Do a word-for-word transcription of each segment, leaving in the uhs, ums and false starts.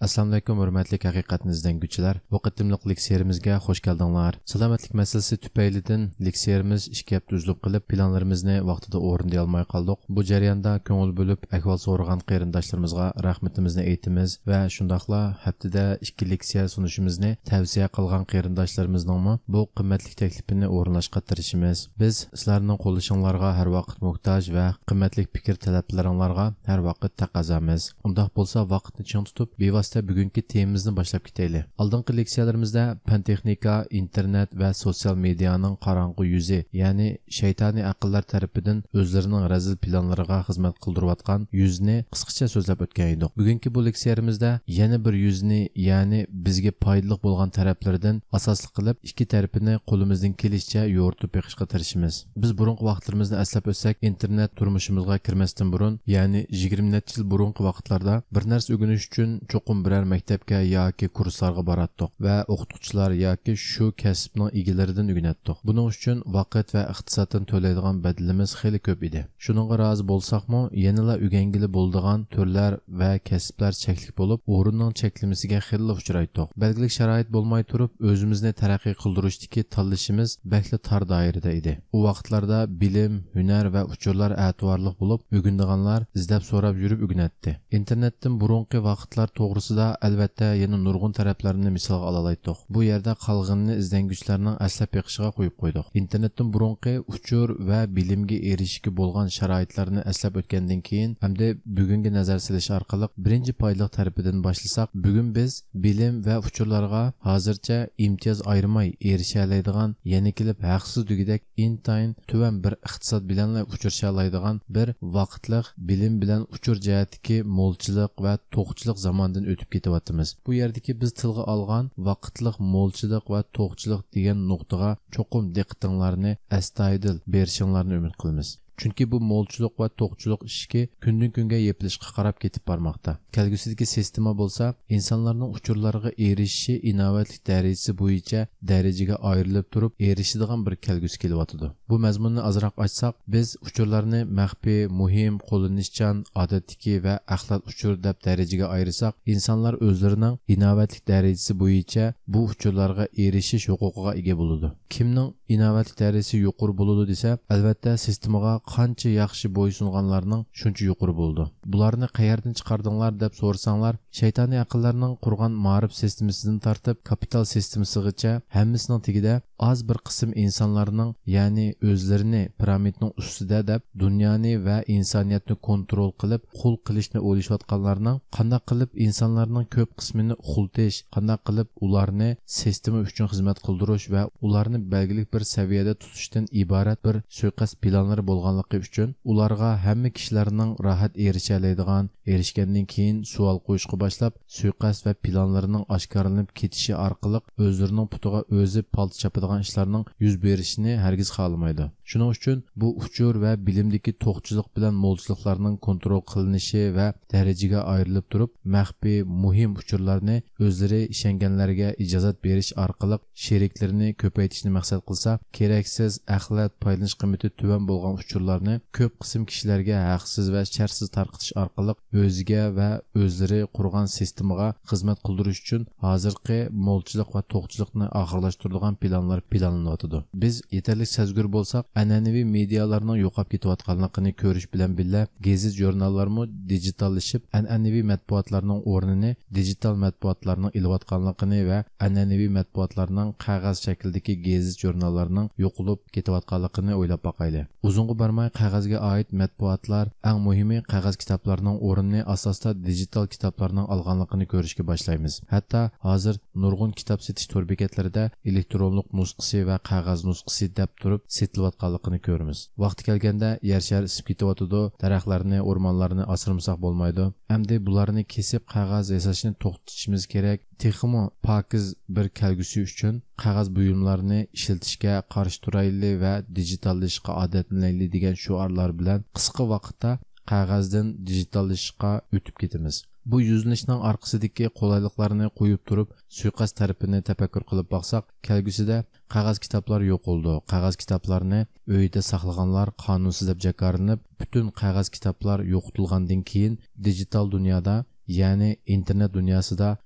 ئەسسالامۇئەلەيكۇم، ھۆرمەتلىك ھەقىقەتنى ئىزدەڭگۈچىلەر. بۇ قېتىملىق لېكسىيەمىزگە خوش كەلدىڭلار. سالامەتلىك مەسىلىسى تۈپەيلىدىن لېكسىيەمىز ئىككى ھەپتە ئۈزۈلۈپ قېلىپ، پىلانلىرىمىزنى ۋاقتىدا ئورۇندىيالماي قالدۇق. بۇ جەرياندا كۆڭۈل بۆلۈپ ئەھۋال سورىغان قېرىنداشلىرىمىزغا رەھمىتىمىزنى ئېيتىمىز ۋە شۇنداقلا ھەپتىدە ئىككى لېكسىيە سۇنۇشىمىزنى تەۋسىيە قىلغان قېرىنداشلىرىمىزنىڭمۇ بۇ قىممەتلىك تەكلىپىنى ئورۇنلاشقا تىرىشىمىز. بىز سىلەرنىڭ قوللىشىڭلارغا ھەر ۋاقىت موھتاج ۋە قىممەتلىك پىكىر تەلەپلىرىڭلارغا ھەر ۋاقىت تەقەززامىز. ئۇنداق بولسا ۋاقىتنى چىڭ تۇتۇپ، بىۋاسىتە بۈگۈنكى تېمىمىزنى باشلاپ كېتەيلى. ئالدىنقى لېكسىيەلىرىمىزدە پەن تېخنىكا، ئىنتېرنېت ۋە سوتسىيال مېدىيانىڭ قاراڭغۇ يۈزى، يەنى شەيتانىي ئەقىللەر تەرىپىدىن ئۆزلىرىنىڭ رەزىل پىلانلىرىغا خىزمەت قىلدۇرۇۋاتقان يۈزنى قىسقىچە سۆزلەپ ئۆتكەن ئىدۇق. بۈگۈنكى بۇ لېكسىيەمىزدە يەنە بىر يۈزنى، يەنى بىزگە پايدىلىق بولغان تەرەپلىرىدىن ئاساسلىق قىلىپ ئىككى تەرىپىنى قولىمىزدىن كېلىشىچە يورۇتۇپ بېقىشقا تىرىشىمىز. بىز بۇرۇنقى ۋاقىتلىرىمىزنى ئەسلەپ ئۆتسەك، ئىنتېرنېت تۇرمۇشىمىزغا كىرمەستىن بۇرۇن، يەنى يىگىرمە نەچچە يىل بۇرۇنقى ۋاقىتلاردا بىر نەرسە ئۆگىنىش ئۈچۈن چوقۇم بىرەر مەكتەپكە ياكى كۇرسلارغا باراتتۇق ۋە ئوقۇتقۇچىلار ياكى شۇ كەسىپنىڭ ئىگىلىرىدىن ئۆگىنەتتۇق. بۇنىڭ ئۈچۈن ۋاقىت ۋە ئىقتىسادتىن تۆلەيدىغان بەدىلىمىز خېلى كۆپ ئىدى. شۇنىڭغا رازى بولساقمۇ، يەنىلا ئۆگەنگىلى بولىدىغان تۈرلەر ۋە كەسىپلەر چەكلىك بولۇپ، ئورۇننىڭ چەكلىمىسىگە خېلىلا ئۇچرايتتۇق. بەلگىلىك شارائىت بولماي تۇرۇپ، ئۆزىمىزنى تەرەققىي قىلدۇرۇشتىكى تاللىشىمىز بەكلا تار دائىرىدە ئىدى. ئۇ ۋاقىتلاردا بىلىم، ھۈنەر ۋە ئۇچۇرلار ئەتىۋارلىق بولۇپ، ئۆگىنىدىغانلار ئىزدەپ سوراپ يۈرۈپ ئۆگىنەتتى. ئىنتېرنېتتىن بۇرۇنقى ۋاقىتلار توغرىسىدا، ئەلۋەتتە، يەنە نۇرغۇن تەرەپلەرنى مىسالغا ئالالايتتۇق. بۇ يەردە قالغىنىنى ئىزدەنگۈچىلەرنىڭ ئەسلەپ بېقىشىغا قويۇپ قويدۇق. ئىنتېرنېتتىن بۇرۇنقى ئۇچۇر ۋە بىلىمگە ئېرىشىشكە بولغان شارائىتلارنى ئەسلەپ ئۆتكەندىن كېيىن، ئەمدى بۈگۈنگە نەزەر سېلىش ئارقىلىق بىرىنچى پايدىلىق تەرىپىدىن باشلىساق، بۈگۈن بىز بىلىم ۋە ئۇچۇرلارغا ھازىرچە ئىمتىياز ئايرىماي ئېرىشەلەيدىغان، يەنە كېلىپ ھەقسىز دېگۈدەك ئىنتايىن تۆۋەن بىر ئىقتىساد بىلەنلا ئۇچرىشالايدىغان بىر ۋاقىتلىق بىلىم بىلەن ئۇچۇر جەھەتتىكى مولچىلىق ۋە توقچىلىق زاماندىن ئۆتۈپ كېتىۋاتىمىز. بۇ يەردىكى بىز تىلغا ئالغان ۋاقىتلىق مولچىلىق ۋە توقچىلىق دېگەن نۇقتىغا چوقۇم دىققىتىڭلارنى ئەستايىدىل بېرىشىڭلارنى ئۈمىد قىلىمىز. چۈنكى بۇ مولچىلىق ۋە توقچىلىق ئىشىكى كۈندىن كۈنگە يېپىلىشقا قاراپ كېتىپ بارماقتا. كەلگۈسىدىكى سىستېما بولسا ئىنسانلارنىڭ ئۇچۇرلارغا ئېرىشىشى ئىناۋەتلىك دەرىجىسى بويىچە دەرىجىگە ئايرىلىپ تۇرۇپ ئېرىشىدىغان بىر كەلگۈسى كېلىۋاتىدۇ. بۇ مەزمۇننى ئازراق ئاچساق، بىز ئۇچۇرلارنى مەخپىي، مۇھىم، قوللىنىشچان، ئادەتتىكى ۋە ئەخلەت ئۇچۇر دەپ دەرىجىگە ئايرىساق، ئىنسانلار ئۆزلىرىنىڭ ئىناۋەتلىك دەرىجىسى بويىچە بۇ ئۇچۇرلارغا ئېرىشىش ھوقۇقىغا ئىگە بولىدۇ. كىمنىڭ ئىناۋەتلىك دەرىجىسى يۇقىرى بولىدۇ دېسە، ئەلۋەتتە، سىستېمىغا قانچە ياخشى بويسۇنغانلارنىڭ شۇنچە يۇقىرى بولىدۇ. بۇلارنى قەيەردىن چىقاردىڭلار دەپ سورىساڭلار، شەيتانىي ئەقىللەرنىڭ قۇرغان مائارىپ سىستېمىسىدىن تارتىپ كاپىتال سىستېمىسىغىچە ھەممىسىنىڭ تېگىدە ئاز بىر قىسىم ئىنسانلارنىڭ، يەنى ئۆزلىرىنى پىرامىدنىڭ ئۈستىدە دەپ، دۇنيانى ۋە ئىنسانىيەتنى كونترول قىلىپ، قۇل قىلىشنى ئويلىشىۋاتقانلارنىڭ، قانداق قىلىپ ئىنسانلارنىڭ كۆپ قىسمىنى ئۇخلىتىش، قانداق قىلىپ ئۇلارنى سىستېما ئۈچۈن خىزمەت قىلدۇرۇش ۋە ئۇلارنى بەلگىلىك بىر سەۋىيەدە تۇتۇشتىن ئىبارەت بىر سۇيىقەست پىلانلىرى بولغانلىقى ئۈچۈن، ئۇلارغا ھەممە كىشىلەرنىڭ راھەت ئېرىشەلەيدىغان، ئېرىشكەندىن كېيىن سوئال قويۇشقا باشلاپ، سۇيىقەست ۋە پىلانلىرىنىڭ ئاشكارىلىنىپ كېتىشى ئارقىلىق ئۆزلىرىنىڭ پۇتىغا ئۆزى پالتا چاپىدىغان ئىشلارنىڭ يۈز بېرىشىنى ھەرگىز خالىمايدۇ. شۇنىڭ ئۈچۈن بۇ ئۇچۇر ۋە بىلىمدىكى توقچىلىق بىلەن مولچىلىقلارنىڭ كونترول قىلىنىشى ۋە دەرىجىگە ئايرىلىپ تۇرۇپ، مەخپىي، مۇھىم ئۇچۇرلارنى ئۆزلىرى ئىشەنگەنلەرگە ئىجازەت بېرىش ئارقىلىق شېرىكلىرىنى كۆپەيتىشنى مەقسەت قىلسا، كېرەكسىز، ئەخلەت، پايدىلىنىش قىممىتى تۆۋەن بولغان ئۇچۇرلارنى كۆپ قىسىم كىشىلەرگە ھەقسىز ۋە شەرتسىز تارقىتىش ئارقىلىق ئۆزىگە ۋە ئۆزلىرى قۇرغان سىستېمىغا خىزمەت قىلدۇرۇش ئۈچۈن ھازىرقى مولچىلىق ۋە توقچىلىقنى ئاخىرلاشتۇرىدىغان پىلانلار پىلانلىنىۋاتىدۇ. بىز يېتەرلىك سەزگۈر بولساق، ئەنئەنىۋى مېدىيالارنىڭ يوقاپ كېتىۋاتقانلىقىنى كۆرۈش بىلەن بىللە، گېزىت-ژۇرناللارمۇ دىجىتاللىشىپ، ئەنئەنىۋى مەتبۇئاتلارنىڭ ئورنىنى دىجىتال مەتبۇئاتلارنىڭ ئېلىۋاتقانلىقىنى ۋە ئەنئەنىۋى مەتبۇئاتلارنىڭ قەغەز شەكلىدىكى گېزىت-ژۇرناللارنىڭ يوقىلىپ كېتىۋاتقانلىقىنى ئويلاپ باقايلى. ئۇزۇنغا بارماي قەغەزگە ئائىت مەتبۇئاتلار، ئەڭ مۇھىمى قەغەز كىتابلارنىڭ ئورنىنى ئاساستا دىجىتال كىتابلارنىڭ ئالغانلىقىنى كۆرۈشكە باشلايمىز. ھەتتا ھازىر نۇرغۇن كىتاب سېتىش تور بېكەتلىرىدە ئېلېكترونلۇق نۇسخىسى ۋە قەغەز نۇسخىسى دەپ تۇرۇپ سېتىلىۋاتقانلىقىنى كۆرىمىز. ۋاقتى كەلگەندە يەر شارى ئىسسىپ كېتىۋاتىدۇ، دەرەخلەرنى، ئورمانلارنى ئاسرىمىساق بولمايدۇ. ئەمدى بۇلارنى كېسىپ قەغەز ياساشنى توختىتىشىمىز كېرەك. تېخىمۇ پاكىز بىر كەلگۈسى ئۈچۈن قەغەز بۇيۇملارنى ئىشلىتىشكە قارشى تۇرايلى ۋە دىجىتاللىشىشقا ئادەتلىنەيلى دېگەن شوئارلار بىلەن قىسقا ۋاقىتتا قەغەزدىن دىجىتاللىشىشقا ئۆتۈپ كېتىمىز. بۇ يۈزلىنىشنىڭ ئارقىسىدىكى قولايلىقلارنى قويۇپ تۇرۇپ، سۇيىقەست تەرىپىنى تەپەككۇر قىلىپ باقساق، كەلگۈسىدە قەغەز كىتابلار يوقىلىدۇ. قەغەز كىتابلارنى ئۆيىدە ساقلىغانلار قانۇنسىز دەپ جاكارلىنىپ، پۈتۈن قەغەز كىتابلار يوقىتىلغاندىن كېيىن، دىجىتال دۇنيادا يەنى ئىنتېرنېت دۇنياسىدا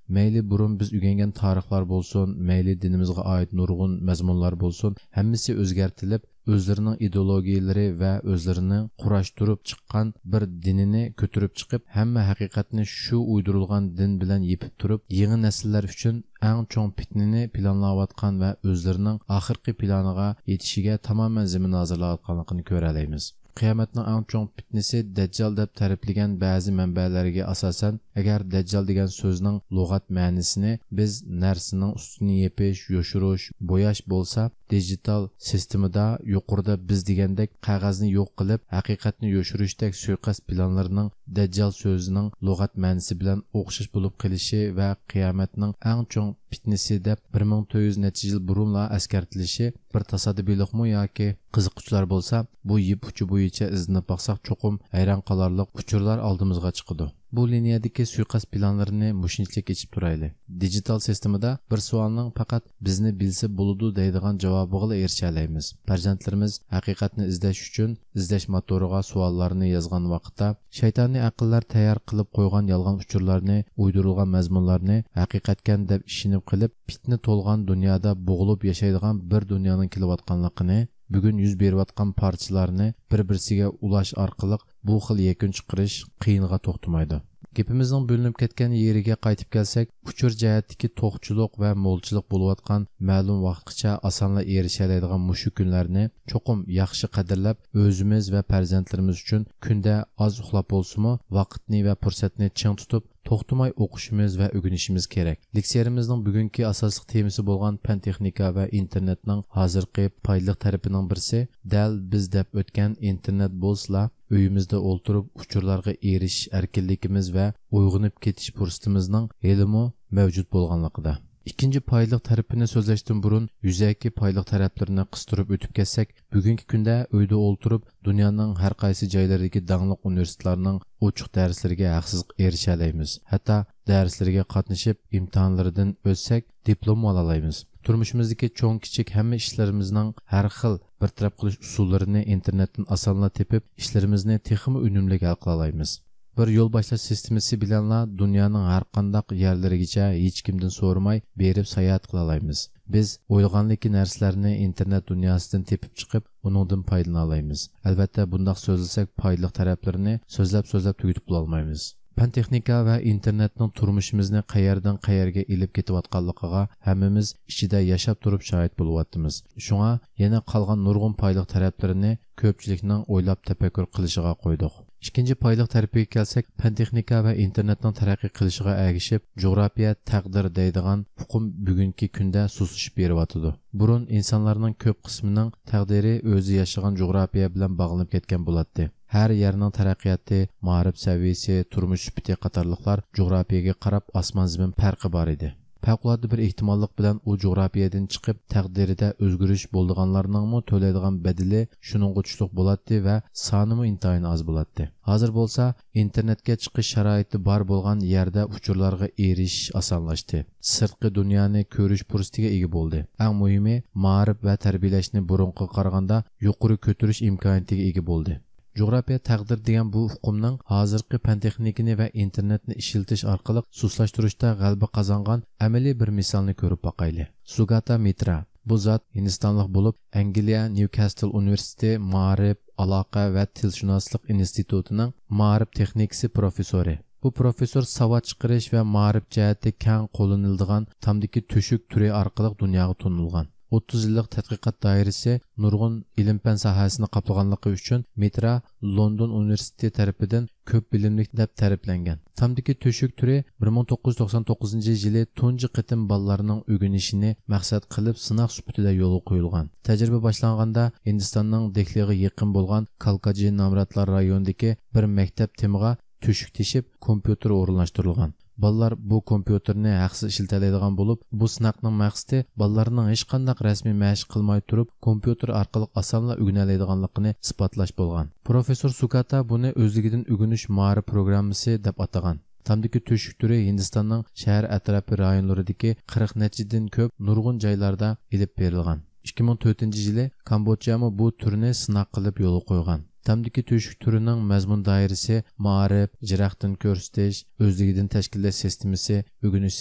مەيلى بۇرۇن بىز ئۆگەنگەن تارىخلار بولسۇن، مەيلى دىنىمىزغا ئائىت نۇرغۇن مەزمۇنلار بولسۇن، ھەممىسى ئۆزگەرتىلىپ، ئۆزلىرىنىڭ ئىدېئولوگىيىلىرى ۋە ئۆزلىرىنىڭ قۇراشتۇرۇپ چىققان بىر دىنىنى كۆتۈرۈپ چىقىپ، ھەممە ھەقىقەتنى شۇ ئۇيدۇرۇلغان دىن بىلەن يېپىپ تۇرۇپ، يېڭى نەسىللەر ئۈچۈن ئەڭ چوڭ پىتنىنى پىلانلاۋاتقان ۋە ئۆزلىرىنىڭ ئاخىرقى پىلانىغا يېتىشىگە تامامەن زېمىن ھازىرلاۋاتقانلىقىنى كۆرەلەيمىز. قىيامەتنىڭ ئەڭ چوڭ پىتنىسى دەججال دەپ تەرىپلىگەن بەزى مەنبەلەرگە ئاساسەن، ئەگەر دەججال دېگەن سۆزنىڭ لۇغەت مەنىسىنى بىز نەرسىنىڭ ئۈستىنى يېپىش، يوشۇرۇش، بوياش بولسا، دىجىتال سىستېمىدا يۇقىرىدا بىز دېگەندەك قەغەزنى يوق قىلىپ، ھەقىقەتنى يوشۇرۇشتەك سۇيىقەست پىلانلىرىنىڭ دەججال سۆزىنىڭ لۇغەت مەنىسى بىلەن ئوخشاش بولۇپ قېلىشى ۋە قىيامەتنىڭ ئەڭ چوڭ پىتنىسى دەپ بىر مىڭ تۆت يۈز نەچچە يىل بۇرۇنلا ئەسكەرتىلىشى بىر تاسادىپىيلىقمۇ ياكى قىزىققۇچىلار بولسا، بۇ يىپ ئۇچى بويىچە ئىزدىنىپ باقساق، چوقۇم ھەيران قالارلىق ئۇچۇرلار ئالدىمىزغا چىقىدۇ. بۇ لىنىيەدىكى سۇيىقەست پىلانلىرىنى مۇشۇنچىلىك ئېچىپ تۇرايلى. دىجىتال سىستېمىدا بىر سوئالنىڭ پەقەت بىزنى بىلسە بولىدۇ دەيدىغان جاۋابىغىلا ئېرىشەلەيمىز. پەرزەنتلىرىمىز ھەقىقەتنى ئىزدەش ئۈچۈن ئىزدەش موتورىغا سوئاللارنى يازغان ۋاقىتتا، شەيتانىي ئەقىللەر تەييار قىلىپ قويغان يالغان ئۇچۇرلارنى، ئۇيدۇرۇلغان مەزمۇنلارنى ھەقىقەتكەن دەپ ئىشىنىپ قېلىپ، پىتنە تولغان دۇنيادا بوغۇلۇپ ياشايدىغان بىر دۇنيانىڭ كېلىۋاتقانلىقىنى، بۈگۈن يۈز بېرىۋاتقان پارچىلارنى بىر-بىرسىگە ئۇلاش ئارقىلىق بۇ خىل يەكۈن چىقىرىش قىيىنغا توختىمايدۇ. گېپىمىزنىڭ بۆلۈنۈپ كەتكەن يېرىگە قايتىپ كەلسەك، ئۇچۇر جەھەتتىكى توقچىلىق ۋە مولچىلىق بولۇۋاتقان مەلۇم ۋاقىتقىچە ئاسانلا ئېرىشەلەيدىغان مۇشۇ كۈنلەرنى چوقۇم ياخشى قەدىرلەپ، ئۆزىمىز ۋە پەرزەنتلىرىمىز ئۈچۈن كۈندە ئاز ئۇخلاپ بولسىمۇ، ۋاقىتنى ۋە پۇرسەتنى چىڭ تۇتۇپ، توختىماي ئوقۇشىمىز ۋە ئۆگىنىشىمىز كېرەك. لېكسىيەمىزنىڭ بۈگۈنكى ئاساسلىق تېمىسى بولغان پەن تېخنىكا ۋە ئىنتېرنېتنىڭ ھازىرقى پايدىلىق تەرىپىنىڭ بىرسى، دەل بىز دەپ ئۆتكەن ئىنتېرنېت بولسىلا، ئۆيىمىزدە ئولتۇرۇپ ئۇچۇرلارغا ئېرىشىش ئەركىنلىكىمىز ۋە ئويغىنىپ كېتىش پۇرسىتىمىزنىڭ ھېلىمۇ مەۋجۇت بولغانلىقىدا. ئىككىنچى پايدىلىق تەرىپىنى سۆزلەشتىن بۇرۇن، يۈزەكى پايدىلىق تەرەپلىرىنى قىستۇرۇپ ئۆتۈپ كەتسەك، بۈگۈنكى كۈندە ئۆيدە ئولتۇرۇپ، دۇنيانىڭ ھەر قايسى جايلىرىدىكى داڭلىق ئۇنىۋېرسىتېتلارنىڭ ئوچۇق دەرسلىرىگە ھەقسىز ئېرىشەلەيمىز. ھەتتا دەرسلىرىگە قاتنىشىپ، ئىمتىھانلىرىدىن ئۆتسەك، دىپلوممۇ ئالالايمىز. تۇرمۇشىمىزدىكى چوڭ-كىچىك ھەممە ئىشلىرىمىزنىڭ ھەر خىل بىر تەرەپ قىلىش ئۇسۇللىرىنى ئىنتېرنېتتىن ئاسانلا تېپىپ، ئىشلىرىمىزنى تېخىمۇ ئۈنۈملۈك ھەل قىلالايمىز. بىر يول باشلاش سىستېمىسى بىلەنلا دۇنيانىڭ ھەر قانداق يەرلىرىگىچە ھېچكىمدىن سورىماي بېرىپ ساياھەت قىلالايمىز. بىز ئويلىغاندىكى نەرسىلەرنى ئىنتېرنېت دۇنياسىدىن تېپىپ چىقىپ، ئۇنىڭدىن پايدىلىنالايمىز. ئەلۋەتتە، بۇنداق سۆزلىسەك، پايدىلىق تەرەپلىرىنى سۆزلەپ-سۆزلەپ تۈگىتىپ بولالمايمىز. پەن تېخنىكا ۋە ئىنتېرنېتنىڭ تۇرمۇشىمىزنى قەيەردىن قەيەرگە ئېلىپ كېتىۋاتقانلىقىغا ھەممىمىز ئىچىدە ياشاپ تۇرۇپ شاھىت بولۇۋاتىمىز. شۇڭا يەنە قالغان نۇرغۇن پايدىلىق تەرەپلىرىنى كۆپچىلىكنىڭ ئويلاپ تەپەككۇر قىلىشىغا قويدۇق. ئىككىنچى پايدىلىق تەرىپىگە كەلسەك، پەن تېخنىكا ۋە ئىنتېرنېتنىڭ تەرەققىي قىلىشىغا ئەگىشىپ، جۇغراپىيە تەقدىر دەيدىغان ئۇقۇم بۈگۈنكى كۈندە سۇسلىشىپ بېرىۋاتىدۇ. بۇرۇن ئىنسانلارنىڭ كۆپ قىسمىنىڭ تەقدىرى ئۆزى ياشىغان جۇغراپىيە بىلەن باغلىنىپ كەتكەن بولاتتى. ھەر يەرنىڭ تەرەققىياتى، مائارىپ سەۋىيىسى، تۇرمۇش سۈپىتى قاتارلىقلار جۇغراپىيەگە قاراپ ئاسمان-زېمىن پەرقى بار ئىدى. پەۋقۇلئاددە بىر ئېھتىماللىق بىلەن ئۇ جۇغراپىيەدىن چىقىپ، تەقدىرىدە ئۆزگىرىش بولىدىغانلارنىڭمۇ تۆلەيدىغان بەدىلى شۇنىڭغا چۈشلۈك بولاتتى ۋە سانىمۇ ئىنتايىن ئاز بولاتتى. ھازىر بولسا ئىنتېرنېتكە چىقىش شارائىتى بار بولغان يەردە ئۇچۇرلارغا ئېرىشىش ئاسانلاشتى. سىرتقى دۇنيانى كۆرۈش پۇرسىتىگە ئىگە بولدى. ئەڭ مۇھىمى، مائارىپ ۋە تەربىيەلەشنى بۇرۇنقىغا قارىغاندا يۇقىرى كۆتۈرۈش ئىمكانىيىتىگە ئىگە بولدى. جۇغراپىيە تەقدىر دېگەن بۇ ئۇقۇمنىڭ ھازىرقى پەن تېخنىكىنى ۋە ئىنتېرنېتنى ئىشلىتىش ئارقىلىق سۇسلاشتۇرۇشتا غەلىبە قازانغان ئەمەلىي بىر مىسالنى كۆرۈپ باقايلى. سۇگاتا مىترا. بۇ زات ھىندىستانلىق بولۇپ، ئەنگلىيە نيۇكاستل ئۇنىۋېرسىتېتى مائارىپ، ئالاقە ۋە تىلشۇناسلىق ئىنستىتۇتىنىڭ مائارىپ تېخنىكىسى پروفېسسورى. بۇ پروفېسسور ساۋات چىقىرىش ۋە مائارىپ جەھەتتە كەڭ قوللىنىلىدىغان تامدىكى تۆشۈك تۈرى ئارقىلىق دۇنياغا تونۇلغان. ئوتتۇز يىللىق تەتقىقات دائىرىسى نۇرغۇن ئىلىم-پەن ساھەسىنى قاپلىغانلىقى ئۈچۈن مىترا لوندون ئۇنىۋېرسىتېتى تەرىپىدىن كۆپ بىلىملىك دەپ تەرىپلەنگەن. تامدىكى تۆشۈك تۈرى بىر مىڭ توققۇز يۈز توقسان توققۇزىنچى يىلى تۇنجى قېتىم بالىلارنىڭ ئۆگىنىشىنى مەقسەت قىلىپ سىناق سۈپىتىدە يولغا قويۇلغان. تەجرىبە باشلانغاندا ھىندىستاننىڭ دېھلىغا يېقىن بولغان كالكاجى نامراتلار رايونىدىكى بىر مەكتەپ تېمىغا تۆشۈك تېشىپ، كومپيۇتېر ئورۇنلاشتۇرۇلغان. بالىلار بۇ كومپيۇتېرنى ھەقسىز ئىشلىتەلەيدىغان بولۇپ، بۇ سىناقنىڭ مەقسىتى بالىلارنىڭ ھېچقانداق رەسمىي مەشىق قىلماي تۇرۇپ، كومپيۇتېر ئارقىلىق ئاسانلا ئۆگىنەلەيدىغانلىقىنى ئىسپاتلاش بولغان. پروفېسسور سۇكاتا بۇنى ئۆزلۈكىدىن ئۆگىنىش مائارىپ پروگراممىسى دەپ ئاتىغان. تامدىكى تۆشۈك تۈرى ھىندىستاننىڭ شەھەر ئەتراپى رايونلىرىدىكى قىرىق نەچچىدىن كۆپ نۇرغۇن جايلاردا ئېلىپ بېرىلغان. ئىككى مىڭ تۆتىنچى يىلى كامبودژامۇ بۇ تۈرنى سىناق قىلىپ يولغا قويغان. تامدىكى تۆشۈك تۈرىنىڭ مەزمۇن دائىرىسى مائارىپ، جىراقتىن كۆرسىتىش، ئۆزلۈكىدىن تەشكىللەش سىستېمىسى، ئۆگىنىش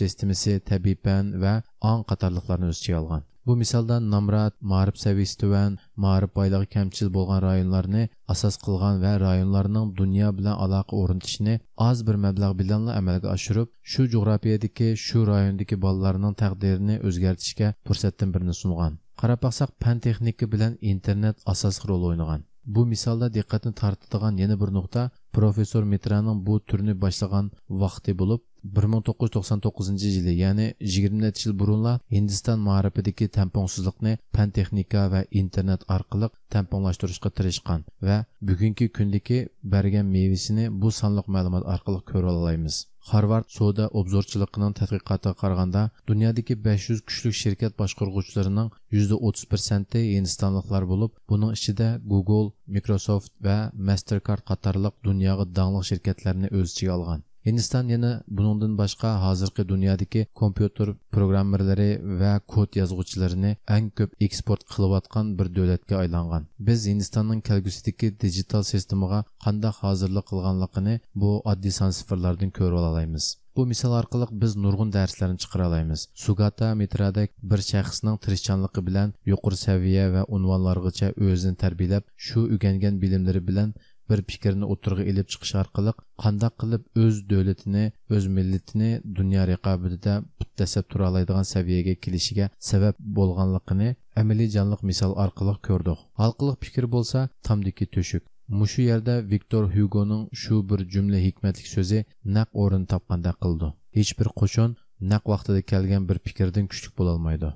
سىستېمىسى، تەبىئىي پەن ۋە ئاڭ قاتارلىقلارنى ئۆز ئىچىگە ئالغان. بۇ مىسالدا نامرات، مائارىپ سەۋىيىسى تۆۋەن، مائارىپ بايلىقى كەمچىل بولغان رايونلارنى ئاساس قىلغان ۋە رايونلارنىڭ دۇنيا بىلەن ئالاقە ئورنىتىشىنى ئاز بىر مەبلەغ بىلەنلا ئەمەلگە ئاشۇرۇپ، شۇ جۇغراپىيەدىكى، شۇ رايوندىكى بالىلارنىڭ تەقدىرىنى ئۆزگەرتىشكە پۇرسەتتىن بىرنى سۇنغان. قاراپ باقساق، پەن تېخنىكا بىلەن ئىنتېرنېت ئاساسلىق رول ئوينىغان. بۇ مىسالدا دىققەتنى تارتىدىغان يەنە بىر نۇقتا پروفېسسور مىترانىڭ بۇ تۈرنى باشلىغان ۋاقتى بولۇپ، بىر مىڭ توققۇز يۈز توقسان توققۇزىنچى يىلى، يەنى يىگىرمە نەچچە يىل بۇرۇنلا ھىندىستان مائارىپىدىكى تەڭپۇڭسىزلىقنى پەن تېخنىكا ۋە ئىنتېرنېت ئارقىلىق تەڭپۇڭلاشتۇرۇشقا تىرىشقان ۋە بۈگۈنكى كۈندىكى بەرگەن مېۋىسىنى بۇ سانلىق مەلۇمات ئارقىلىق كۆرۈۋالالايمىز. خارۋارد سودا ئوبزورچىلىقىنىڭ تەتقىقاتىغا قارىغاندا، دۇنيادىكى بەش يۈز كۈچلۈك شىركەت باشقۇرغۇچىلىرىنىڭ يۈزدە ئوتتۇز پىرسەنتى ھىندىستانلىقلار بولۇپ، بۇنىڭ ئىچىدە گوگول، مىكروسوفت ۋە ماستېركارد قاتارلىق دۇنياغا داڭلىق شىركەتلەرنى ئۆز ئىچىگە ئالغان. ھىندىستان يەنە بۇنىڭدىن باشقا ھازىرقى دۇنيادىكى كومپيۇتېر پروگراممېرلىرى ۋە كود يازغۇچىلىرىنى ئەڭ كۆپ ئېكسپورت قىلىۋاتقان بىر دۆلەتكە ئايلانغان. بىز ھىندىستاننىڭ كەلگۈسىدىكى دىجىتال سىستېمىغا قانداق ھازىرلىق قىلغانلىقىنى بۇ ئاددىي سان سىفىرلاردىن كۆرۈۋالالايمىز. بۇ مىسال ئارقىلىق بىز نۇرغۇن دەرسلەرنى چىقىرالايمىز. سۇگاتا مىترادەك بىر شەخسنىڭ تىرىشچانلىقى بىلەن يۇقىرى سەۋىيە ۋە ئۇنۋانلارغىچە ئۆزىنى تەربىيەلەپ، شۇ ئۆگەنگەن بىلىملىرى بىلەن بىر پىكىرنى ئوتتۇرىغا ئېلىپ چىقىش ئارقىلىق قانداق قىلىپ ئۆز دۆلىتىنى، ئۆز مىللىتىنى دۇنيا رىقابىتىدە پۇت دەسسەپ تۇرالايدىغان سەۋىيەگە كېلىشىگە سەۋەب بولغانلىقىنى ئەمەلىي جانلىق مىسال ئارقىلىق كۆردۇق. ھالقىلىق پىكىر بولسا تامدىكى تۆشۈك. مۇشۇ يەردە ۋىكتور ھيۇگونىڭ شۇ بىر جۈملە ھېكمەتلىك سۆزى نەق ئورنىنى تاپقاندەك قىلىدۇ. ھېچبىر قوشۇن نەق ۋاقتىدا كەلگەن بىر پىكىردىن كۈچلۈك بولالمايدۇ.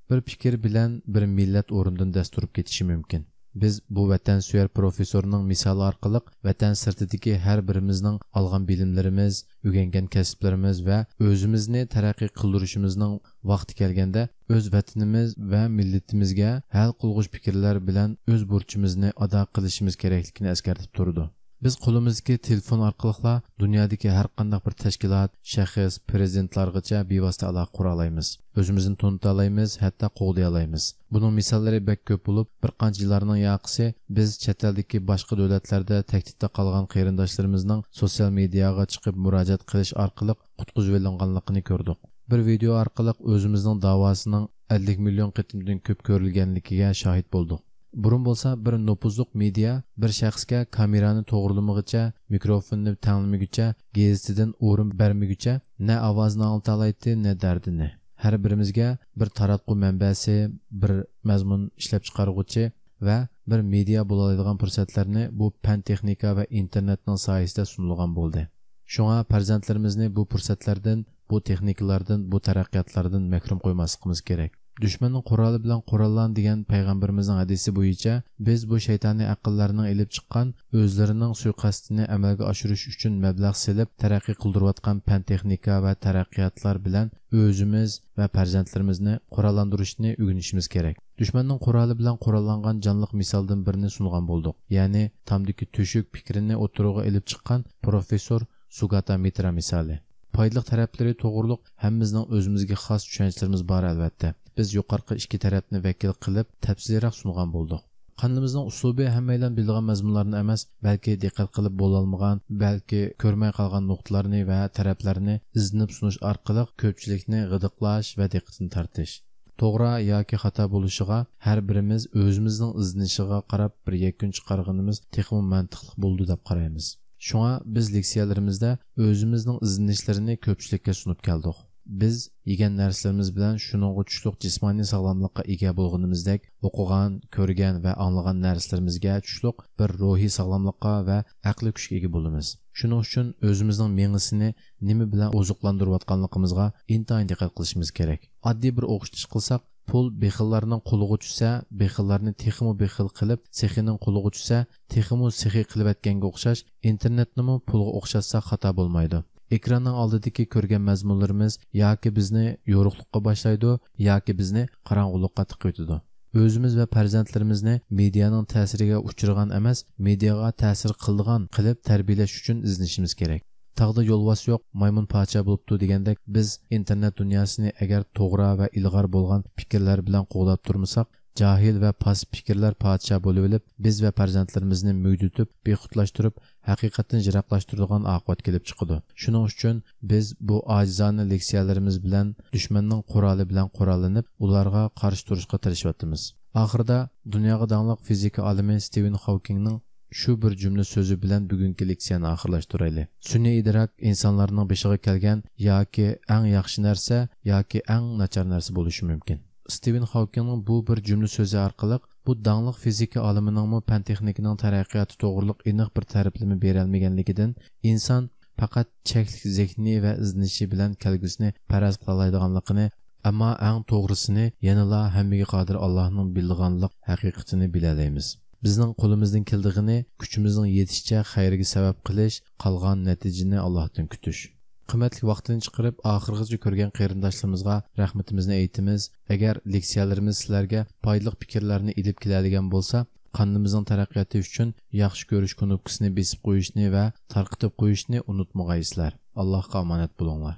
بىر پىكىر بىلەن بىر مىللەت ئورنىدىن دەس تۇرۇپ كېتىشى مۇمكىن. بىز بۇ ۋەتەنسۆيەر پروفېسسورنىڭ مىسالى ئارقىلىق ۋەتەن سىرتىدىكى ھەر بىرىمىزنىڭ ئالغان بىلىملىرىمىز، ئۆگەنگەن كەسىپلىرىمىز ۋە ئۆزىمىزنى تەرەققىي قىلدۇرۇشىمىزنىڭ ۋاقتى كەلگەندە ئۆز ۋەتىنىمىز ۋە مىللىتىمىزگە ھەل قىلغۇچ پىكىرلەر بىلەن ئۆز بۇرچىمىزنى ئادا قىلىشىمىز كېرەكلىكىنى ئەسكەرتىپ تۇرىدۇ. بىز قولىمىزدىكى تېلېفون ئارقىلىقلا دۇنيادىكى ھەر قانداق بىر تەشكىلات، شەخس، پرېزىدېنتلارغىچە بىۋاسىتە ئالاقە قۇرالايمىز. ئۆزىمىزنى تونۇتالايمىز، ھەتتا قوغدىيالايمىز. بۇنىڭ مىساللىرى بەك كۆپ بولۇپ، بىر قانچە يىللارنىڭ ياقىسى بىز چەت ئەلدىكى باشقا دۆلەتلەردە تەھدىتتە قالغان قېرىنداشلىرىمىزنىڭ سوتسىيال مېدىياغا چىقىپ مۇراجىئەت قىلىش ئارقىلىق قۇتقۇزۇۋېلىنغانلىقىنى كۆردۇق. بىر ۋىدېئو ئارقىلىق ئۆزىمىزنىڭ داۋاسىنىڭ ئەللىك مىليون قېتىمدىن كۆپ كۆرۈلگەنلىكىگە شاھىت بولدۇق. بۇرۇن بولسا بىر نوپۇزلۇق مېدىيا بىر شەخسكە كامېرانى توغرىلىمىغۇچە، مىكروفوننى تەڭلىمىگۈچە، گېزىتىدىن ئورۇن بەرمىگۈچە نە ئاۋازىنى ئاڭلىتالايتتى، نە دەردىنى. ھەر بىرىمىزگە بىر تاراتقۇ مەنبەسى، بىر مەزمۇن ئىشلەپچىقارغۇچى ۋە بىر مېدىيا بولالايدىغان پۇرسەتلەرنى بۇ پەن تېخنىكا ۋە ئىنتېرنېتنىڭ سايىسىدە سۇنۇلغان بولدى. شۇڭا پەرزەنتلىرىمىزنى بۇ پۇرسەتلەردىن، بۇ تېخنىكىلاردىن، بۇ تەرەققىياتلاردىن مەھرۇم قويماسلىقىمىز كېرەك. دۈشمەننىڭ قورالى بىلەن قوراللان دېگەن پەيغەمبىرىمىزنىڭ ھەدىسى بويىچە، بىز بۇ شەيتانىي ئەقىللەرنىڭ ئېلىپ چىققان، ئۆزلىرىنىڭ سۇيىقەستىنى ئەمەلگە ئاشۇرۇش ئۈچۈن مەبلەغ سېلىپ تەرەققىي قىلدۇرۇۋاتقان پەن تېخنىكا ۋە تەرەققىياتلار بىلەن ئۆزىمىز ۋە پەرزەنتلىرىمىزنى قوراللاندۇرۇشنى ئۆگىنىشىمىز كېرەك. دۈشمەننىڭ قورالى بىلەن قوراللانغان جانلىق مىسالدىن بىرنى سۇنغان بولدۇق، يەنى تامدىكى تۆشۈك پىكرىنى ئوتتۇرىغا ئېلىپ چىققان پروفېسسور سۇگاتا مىترا مىسالى. پايدىلىق تەرەپلىرى توغرۇلۇق ھەممىمىزنىڭ ئۆزىمىزگە خاس چۈشەنچىلىرىمىز بار، ئەلۋەتتە. بىز يۇقىرىقى ئىككى تەرەپنى ۋەكىل قىلىپ تەپسىلىيرەك سۇنغان بولدۇق. قانىلىمىزنىڭ ئۇسلۇبى ھەممەيلەن بىلىدىغان مەزمۇنلارنى ئەمەس، بەلكى دىققەت قىلىپ بولالمىغان، بەلكى كۆرمەي قالغان نۇقتىلارنى ۋە تەرەپلەرنى ئىزدىنىپ سۇنۇش ئارقىلىق كۆپچىلىكنى غىدىقلاش ۋە دىققىتىنى تارتىش. توغرا ياكى خاتا بولۇشىغا ھەر بىرىمىز ئۆزىمىزنىڭ ئىزدىنىشىغا قاراپ بىر يەكۈن چىقارغىنىمىز تېخىمۇ مەنتىقلىق بولىدۇ دەپ قارايمىز. شۇڭا بىز لېكسىيەلىرىمىزدە ئۆزىمىزنىڭ ئىزدىنىشلىرىنى كۆپچىلىككە سۇنۇپ كەلدۇق. بىز يېگەن نەرسىلىرىمىز بىلەن شۇنىڭغا چۈشلۈك جىسمانىي ساغلاملىققا ئىگە بولغىنىمىزدەك، ئوقۇغان، كۆرگەن ۋە ئاڭلىغان نەرسىلىرىمىزگە چۈشلۈك بىر روھىي ساغلاملىققا ۋە ئەقلىي كۈچكە ئىگە بولىمىز. شۇنىڭ ئۈچۈن ئۆزىمىزنىڭ مېڭىسىنى نېمە بىلەن ئوزۇقلاندۇرۇۋاتقانلىقىمىزغا ئىنتايىن دىققەت قىلىشىمىز كېرەك. ئاددىي بىر ئوخشىتىش قىلساق، پۇل بېخىللارنىڭ قولىغا چۈشسە، بېخىللارنى تېخىمۇ بېخىل قىلىپ، سېخىينىڭ قولىغا چۈشسە، تېخىمۇ سېخىي قىلىۋەتكەنگە ئوخشاش، ئىنتېرنېتنىمۇ پۇلغا ئوخشاتساق خاتا بولمايدۇ. ئېكراننىڭ ئالدىدىكى كۆرگەن مەزمۇنلىرىمىز ياكى بىزنى يورۇقلۇققا باشلايدۇ، ياكى بىزنى قاراڭغۇلۇققا تىقىۋېتىدۇ. ئۆزىمىز ۋە پەرزەنتلىرىمىزنى مېدىيانىڭ تەسىرىگە ئۇچرىغان ئەمەس، مېدىياغا تەسىر قىلىدىغان قىلىپ تەربىيەلەش ئۈچۈن ئىزدىنىشىمىز كېرەك. تاغدا يولۋاس يوق، مايمۇن پادىشاھ بولۇپتۇ دېگەندەك، بىز ئىنتېرنېت دۇنياسىنى ئەگەر توغرا ۋە ئىلغار بولغان پىكىرلەر بىلەن قوغداپ تۇرمىساق، جاھىل ۋە پاسىپ پىكىرلەر پادىشاھ بولۇۋېلىپ، بىز ۋە پەرزەنتلىرىمىزنى مۈگدىتىپ، بىخۇدلاشتۇرۇپ، ھەقىقەتتىن يىراقلاشتۇرىدىغان ئاقىۋەت كېلىپ چىقىدۇ. شۇنىڭ ئۈچۈن بىز بۇ ئاجىزانە لېكسىيەلىرىمىز بىلەن دۈشمەننىڭ قورالى بىلەن قوراللىنىپ، ئۇلارغا قارشى تۇرۇشقا تىرىشىۋاتىمىز. ئاخىرىدا دۇنياغا داڭلىق فىزىكا ئالىمى ستىۋېن خاۋكىڭنىڭ شۇ بىر جۈملە سۆزى بىلەن بۈگۈنكى لېكسىيەنى ئاخىرلاشتۇرايلى. سۈنئىي ئىدراك ئىنسانلارنىڭ بېشىغا كەلگەن ياكى ئەڭ ياخشى نەرسە، ياكى ئەڭ ناچار نەرسە بولۇشى مۇمكىن. ستىۋېن خاۋكىڭنىڭ بۇ بىر جۈملە سۆزى ئارقىلىق بۇ داڭلىق فىزىكا ئالىمىنىڭمۇ پەن تېخنىكىنىڭ تەرەققىياتى توغرۇلۇق ئېنىق بىر تەرىپلىمە بېرەلمىگەنلىكىدىن، ئىنسان پەقەت چەكلىك زېھنى ۋە ئىزدىنىشى بىلەن كەلگۈسىنى پەرەز قىلالايدىغانلىقىنى، ئەمما ئەڭ توغرىسىنى يەنىلا ھەممىگە قادىر ئاللاھنىڭ بىلىدىغانلىق ھەقىقىتىنى بىلەلەيمىز. بىزنىڭ قولىمىزدىن كېلىدىغىنى كۈچىمىزنىڭ يېتىشىچە خەيرگە سەۋەب قىلىش، قالغان نەتىجىنى ئاللاھتىن كۈتۈش. قىممەتلىك ۋاقتىنى چىقىرىپ، ئاخىرغىچە كۆرگەن قېرىنداشلىرىمىزغا رەھمىتىمىزنى ئېيتىمىز. ئەگەر لېكسىيەلىرىمىز سىلەرگە پايدىلىق پىكىرلەرنى ئېلىپ كېلەلىگەن بولسا، قانىلىمىزنىڭ تەرەققىياتى ئۈچۈن ياخشى كۆرۈش كۇنۇپكىسىنى بېسىپ قويۇشنى ۋە تارقىتىپ قويۇشنى ئۇنتۇمىغايسىلەر. ئاللاھقا ئامانەت بولۇڭلار.